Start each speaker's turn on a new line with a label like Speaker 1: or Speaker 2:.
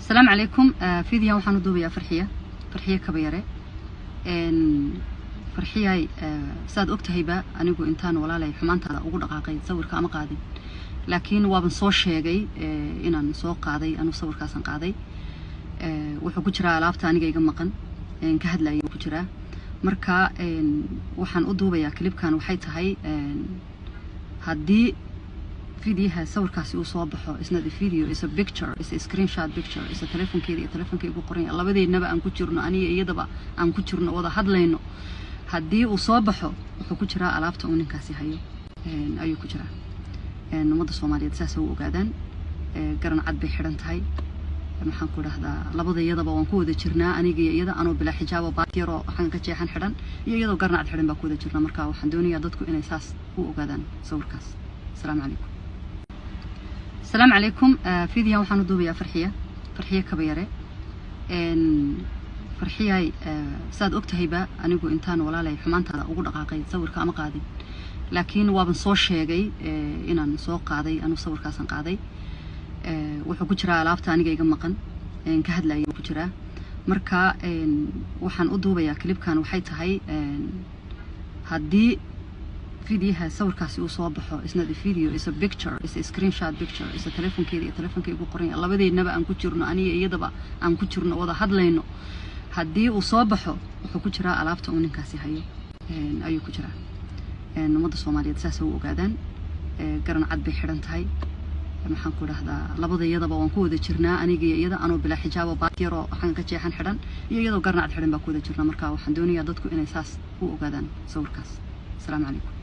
Speaker 1: Asalaamu calaykum. Fiidiyan waxaan u duubayaa Farxiya, Farxiya Kabayare. Farxiyay, saad og tahayba, anigu intaan walaalay xumaantaada ugu dhaqaaqay sawirka ama qaadin, laakiin waaban soo sheegay inaan soo qaaday. Anu sawirkaasaan qaaday, wuxuu ku jiraa alaabta aniga iga maqan ka hadlayay ku jiraa. Marka waxaan u duubayaa clipkan waxay tahay, haddii fidiyaha sawirkaasi uu soo baxo, is not a video, is a picture, is a screenshot picture, is a telefonkeeda iyo telefonka igu qoran, labadeennaba aan ku jirno, aniga iyadaba aan ku jirno, wada hadlayno. Haddii uu soo baxo, wuxuu ku jiraa alaabta uu ninkaasi hayo ayuu ku jiraa. Ummadda Soomaaliyeed saasa u ogaadaan. Garan cad bay xidhan tahay. Maxaan ku dhahdaa, labada iyadaba waan ku wada jirnaa, aniga iyo iyada, anoo bilaa xijaabo, baati yaroo waxaan ka jeexan xidhan iyo iyadoo garan cad xidhan baa ku wada jirnaa. Marka waxaan doonayaa dadku inay saas u ogaadaan sawirkaas. Asalaamu calaykum. Asalaamu calaykum. Fiidiyan waxaan u duubayaa Farxiya, Farxiya Kabayare. Farxiyay, saad og tahayba, anigu intaan walaalay xumaantaada ugu dhaqaaqay sawirka ama qaadin, laakiin waaban soo sheegay inaan soo qaaday. Anu sawirkaasaan qaaday, wuxuu ku jiraa alaabta aniga iga maqan ka hadlayay ku jiraa. Marka waxaan u duubayaa clipkan waxay tahay, haddii fidiyaha sawirkaasi uu soo baxo, is not a video, is a picture, is a screenshot picture, is a telefonkeeda iyo telefonka igu qoran, labadeennaba aan ku jirno, aniga iyadaba aan ku jirno, wada hadlayno. Haddii uu soo baxo, wuxuu ku jiraa alaabta uu ninkaasi hayo ayuu ku jiraa. Ummadda Soomaaliyeed saasa u ogaadaan. Garan cad bay xidhan tahay. Maxaan ku dhahdaa, labada iyadaba waan ku wada jirnaa, aniga iyo iyada, anoo bilaa xijaabo, baati yaroo waxaan ka jeexan xidhan iyo iyadoo garan cad xidhan baa ku wada jirnaa. Marka waxaan doonayaa dadku inay saas u ogaadaan sawirkaas. Asalaamu calaykum.